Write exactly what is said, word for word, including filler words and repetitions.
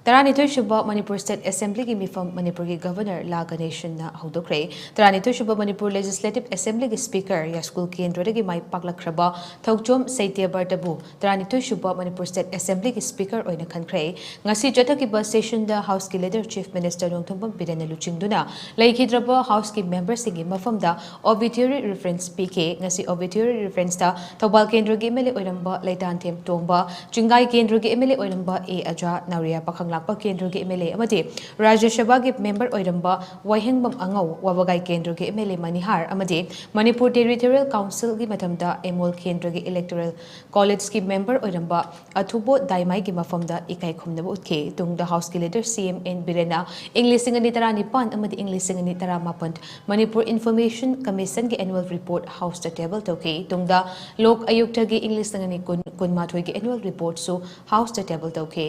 ꯇꯔꯥꯅꯤꯊꯣꯏ ꯁꯨꯕ ꯃꯅꯤꯄꯨꯔ ꯁ꯭ꯇꯦꯠ ꯑꯦꯁꯦꯝꯕ꯭ꯂꯤꯒꯤ ꯃꯤꯐꯝ ꯃꯅꯤꯄꯨꯔꯒꯤ ꯒꯚꯔꯅꯔ ꯂꯥ ꯒꯅꯦꯁꯟꯅ ꯍꯧꯗꯣꯛꯈ꯭ꯔꯦ꯫ ꯇꯔꯥꯅꯤꯊꯣꯏ ꯁꯨꯕ ꯃꯅꯤꯄꯨꯔ ꯂꯦꯖꯤꯁꯂꯦꯇꯤꯚ ꯑꯦꯁꯦꯝꯕ꯭ꯂꯤꯒꯤ ꯁ꯭ꯄꯤꯀꯔ ꯌꯥꯏꯁ꯭ꯀꯨꯜ ꯀꯦꯟꯗ꯭ꯔꯗꯒꯤ ꯃꯥꯏ ꯄꯥꯛꯂꯛꯈ꯭ꯔꯕ ꯊꯧꯆꯣꯝ ꯁꯩꯇ꯭ꯌꯕ꯭ꯔꯇꯕꯨ ꯇꯔꯥꯅꯤꯊꯣꯏ ꯁꯨꯕ ꯃꯅꯤꯄꯨꯔ ꯁ꯭ꯇꯦꯠ ꯑꯦꯁꯦꯝꯕ꯭ꯂꯤꯒꯤ ꯁ꯭ꯄꯤꯀꯔ ꯑꯣꯏꯅ ꯈꯟꯈ꯭ꯔꯦ꯫ ꯉꯁꯤ ꯆꯠꯊꯈꯤꯕ ꯁꯦꯁꯟꯗ ꯍꯥꯎꯁꯀꯤ ꯂꯤꯗꯔ ꯆꯤꯐ ꯃꯤꯅꯤꯁꯇꯔ ꯅꯣꯡꯊꯣꯝꯕꯝ ꯕꯤꯔꯦꯟꯅ ꯂꯨꯆꯤꯡꯗꯨꯅ ꯂꯩꯈꯤꯗ꯭ꯔꯕ ꯍꯥꯎꯁꯀꯤ ꯃꯦꯝꯕꯔꯁꯤꯡꯒꯤ ꯃꯐꯝꯗ ꯑꯣꯕꯤꯇ꯭ꯌꯨꯔꯤ ꯔꯤꯐꯔꯦꯟꯁ ꯄꯤꯈꯤ꯫ ꯉꯁꯤ ꯑꯣꯕꯤꯇ꯭ꯌꯨꯔꯤ ꯔꯤꯐꯔꯦꯟꯁꯇ ꯊꯧꯕꯥꯜ ꯀꯦꯟꯗ꯭ꯔꯒꯤ ꯑꯦꯝ ꯑꯦꯜ ꯑꯦ ꯑꯣꯏꯔꯝꯕ ꯂꯩꯇꯥꯟꯊꯦꯝ ꯇꯣꯝꯕ, ꯆꯤꯡꯒꯥꯏ ꯀꯦꯟꯗ꯭ꯔꯒꯤ ꯑꯦꯝ ꯑꯦꯜ ꯑꯦ ꯑꯣꯏꯔꯝꯕ ꯑꯦ ꯑꯖꯥ, ꯅꯥꯎꯔꯤꯌꯥ ꯄꯥꯈꯪꯂꯥꯛꯄ ꯀꯦꯟꯗ꯭ꯔꯒꯤ ꯑꯦꯝ ꯑꯦꯜ ꯑꯦ ꯑꯃꯗꯤ ꯔꯥꯖ꯭ꯌ ꯁꯚꯥꯒꯤ ꯃꯦꯝꯕꯔ ꯑꯣꯏꯔꯝꯕ ꯋꯥꯍꯦꯡꯕꯝ ꯑꯉꯧ, ꯋꯥꯕꯒꯥꯏ ꯀꯦꯟꯗ꯭ꯔꯒꯤ ꯑꯦꯝ ꯑꯦꯜ ꯑꯦ ꯃꯅꯤꯍꯥꯔ ꯑꯃꯗꯤ ꯃꯅꯤꯄꯨꯔ ꯇꯦꯔꯤꯇꯣꯔꯤꯌꯦꯜ ꯀꯥꯎꯟꯁꯤꯜꯒꯤ ꯃꯇꯝꯗ ꯑꯦꯃꯣꯜ ꯀꯦꯟꯗ꯭ꯔꯒꯤ ꯏꯂꯦꯛꯇꯣꯔꯦꯜ ꯀꯣꯂꯦꯖꯀꯤ ꯃꯦꯝꯕꯔ ꯑꯣꯏꯔꯝꯕ ꯑꯊꯨꯕꯣ ꯗꯥꯏꯃꯥꯏꯒꯤ ꯃꯐꯝꯗ ꯏꯀꯥꯏ ꯈꯨꯝꯅꯕ ꯎꯠꯈꯤ꯫ ꯇꯨꯡꯗ ꯍꯥꯎꯁꯀꯤ ꯂꯤꯗꯔ ꯁꯤ ꯑꯦꯝ ꯑꯦꯟ ꯕꯤꯔꯦꯟꯅ ꯏꯪ ꯂꯤꯁꯤꯡ ꯑꯅꯤ ꯇꯔꯥꯅꯤꯄꯥꯟ ꯑꯃꯗꯤ ꯏꯪ ꯂꯤꯁꯤꯡ ꯑꯅꯤ ꯇꯔꯥꯃꯥꯄꯟ ꯃꯅꯤꯄꯨꯔ ꯏꯟꯐꯣꯔꯃꯦꯁꯟ ꯀꯃꯤꯁꯟꯒꯤ ꯑꯦꯅꯨꯋꯦꯜ ꯔꯤꯄꯣꯔꯠ ꯍꯥꯎꯁꯇ ꯇꯦꯕꯜ ꯇꯧꯈꯤ꯫ ꯇꯨꯡꯗ ꯂꯣꯛ ꯑꯌꯨꯛꯇꯒꯤ ꯏꯪ ꯂꯤꯁꯤꯡ ꯑꯅꯤ ꯀꯨꯟ ꯀꯨꯟꯃꯥꯊꯣꯏꯒꯤ ꯑꯦꯅꯨꯋꯦꯜ ꯔꯤꯄꯣꯔꯠꯁꯨ ꯍꯥꯎꯁꯇ ꯇꯦꯕꯜ ꯇꯧꯈꯤ꯫